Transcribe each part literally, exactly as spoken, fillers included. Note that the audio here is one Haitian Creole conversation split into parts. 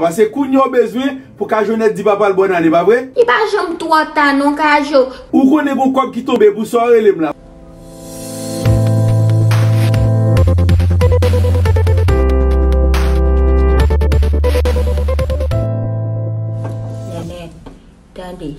Paske kounye a w bezwen pou Kajonèt di papa l bòn ane, pa vre? Li pa janm twò ta non, Kajo. Ou konnen gon kòb ki tonbe pou sa w rele m la. Nènè, tande.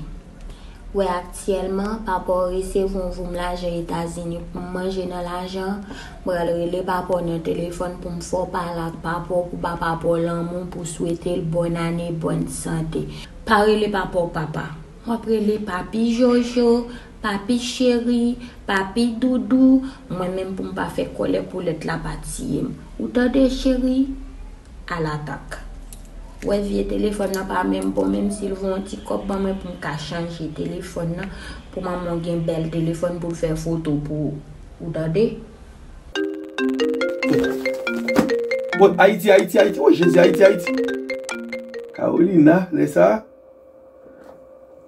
Wè aktyèlman, papa w resevwa yon voum lajan Etazini pou m manje nan lajan an. M pral rele papa w nan telefòn pou m fè w pale ak papa w, pou ba papa w lanmou, pou swete l bòn ane, bòn sante. Pa rele papa w papa. W ap rele papi Jojo, papi cheri, papi doudou. Mwen menm pou m pa fè kòlè pou lèt la pa tiye m. Ou tande cheri? Alatak. Wè vye telefòn nan pa menm bon, menm si l voye yon ti kòb ban mwen pou m ka chanje telefòn nan, pou manman w gen bèl telefòn pou l fè foto pou ou. Ou tande? Bon, Ayiti, Ayiti, Ayiti, o Jezi, Ayiti, Ayiti. Carolina, lè sa.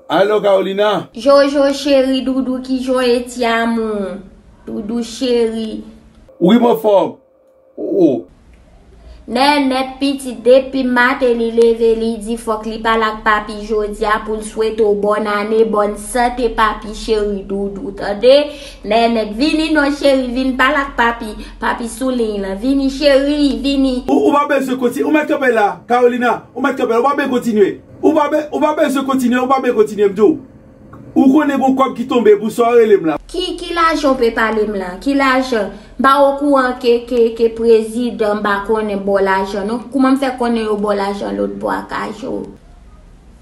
Alo, Carolina. Jojo cheri, doudou, kijan w ye, ti amou? Doudou cheri. Wi, m anfòm. Oh, oh. Nènèt pitit, depi maten li leve, li di fòk li pale ak papi jodi a pou l swete w bòn ane, bòn sante, papi cheri doudou, tande? Nènèt, vini non cheri, vin pale ak papi, papi sou liy lan, vini cheri, vini. Ou, ou pa bezwen kontinye, ou mèt kanpe la, Carolina, ou mèt kanpe la, ou pa bezwen kontinye. Ou pa be-, ou pa bezwen kontinye, ou pa bezwen kontinye, m di w. Ou konnen gon kòb ki tonbe pou sa w rele m la. Ki, ki lajan w pe pale m la? Ki lajan? M pa okouran ke, ke, ke prezidan m pa konnen ba w lajan non. Kouman m fè konnen yo ba w lajan lòt bò a, Kajo?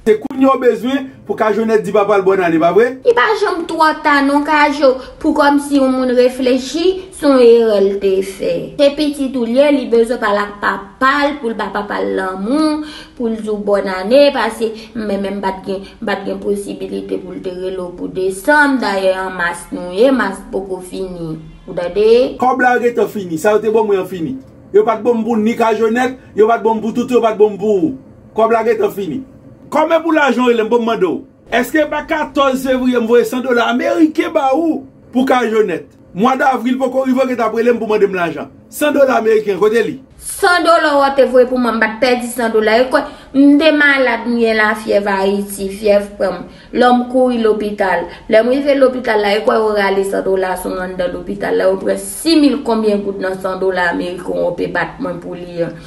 Se kounye a w bezwen pou Kajonèt di papa l bòn ane, pa vre? Li pa janm twò ta non, Kajo. Pou kòmsi yon moun reflechi, se yon erè l te fè. Se pitit ou l ye, li bezwen pale ak papa l pou l ba papa l lanmou, pou l di w bòn ane, paske mwen menm m pa t gen, m pa t gen posibilite pou l te rele w pou desanm. Dayè an mas nou ye, mas poko fini. Ou tande? Kòb la gentan fini, sa yo te ban mwen an fini. Yo pa t ban m pou ni Kajonèt, yo pa t ban m pou Toutou, yo pa t ban m pou ou. Kòb la gentan fini. Kòman pou lajan w rele m, ban m mande w? Èske pa katòz fevriye m voye san dola ameriken ba ou pou Kajonèt? Mwa davril poko rive, w gentan ap rele m pou mande m lajan. San dola ameriken, kote li? San dola w te voye pou mwen, m pa t pèdi san dola. E kwè, m te malad, m gen lafyèv Ayiti, fyèv pran m. Lè m kouri lopital. Lè m rive lopital la, e kwè yo rale san dola sou mwen anndan lopital la, yo pran sis mil konbyen goud nan san dola ameriken w te bat mwen pou li an.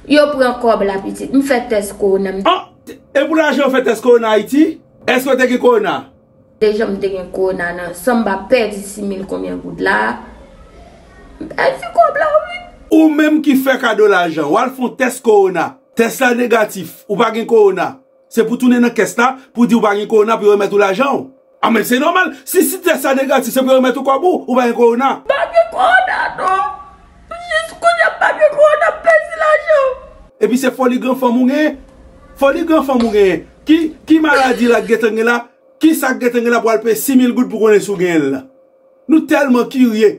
Yo pran kòb la, pitit. M fè tès kowona, m Ah, e pou lajan w fè tès kowona Ayiti? Èske w te gen kowona? Deja m te gen kowona nan san, m pa pèdi sis mil konbyen goud la. M pèdi kòb la, wi. Ou menm ki fè kado lajan, w al fè yon tès kowona. Tès la negatif, ou pa gen kowona. Se pou tounen nan kès la, pou di ou pa gen kowona, pou yo remèt ou lajan w. A, men se nòmal. Si, si tès la negatif, se pou yo remèt ou kòb ou, ou pa gen kowona. Pa gen kowona, non. Jis kounye a, pa gen kowona, m pèdi lajan. Epi se foli gran fanm ou genyen. Foli gran fanm ou genyen. Ki, ki maladi la k gentan gen la? Ki sa k gentan gen la pou al peye sis mil goud pou konnen si w genyen l la? Nou tèlman kirye.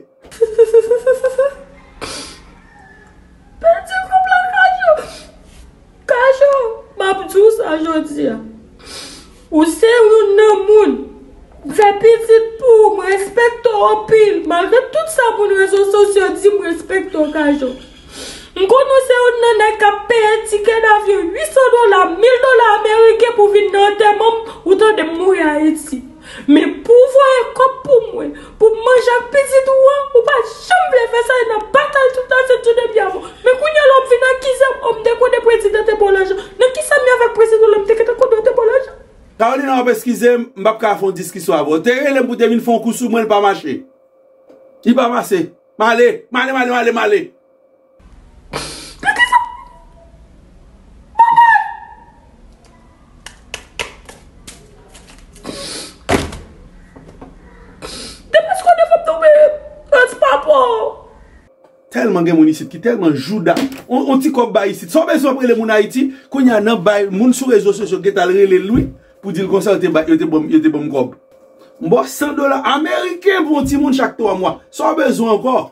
Pèdi kòb la, Kajo. Kajo, m ap di w sa jodi a. Ou se youn nan moun. M fè pitit pou ou, m respekte w anpil. Malgre tout sa moun rezo sosyo di, m respekte w, Kajo. M konnen w se youn nan nèg k ap peye tikè davyon uit san dola, mil dola ameriken pou vin nan antèman m, ou tande m mouri Ayiti. Men pou w voye kòb pou mwen, pou m manje ak pitit ou an, ou pa janm vle fè sa, e nan batay tout la se tou depi avan. Men kounye a la w ap vin akize m, o m te konnen prezidan te ba w lajan. Nan kisa m ye avèk prezidan la, m te gentan konnen w te ba w lajan? Carolina, w ap eskize m, m p ap ka fè yon diskisyon avè w. Ou te rele m pou te vin fè yon kou sou mwen, l pa mache. Li pa mache. M ale, m ale, m ale, m ale, m ale. Gade sa! Manman! Depi se kote fòm tonbe, rès papa. Tèlman gen moun isit ki tèlman jouda. On, on ti kòb bay isit. Sa w bezwen w ap rele moun Ayiti? Kounye a nan bay, moun sou rezo sosyo gentan al rele l wi. Pou di l konsa yo te ba, yo te ban m, yo te ban m kòb. M ba w san dola ameriken pou yon timoun chak twa mwa. Sa w bezwen ankò?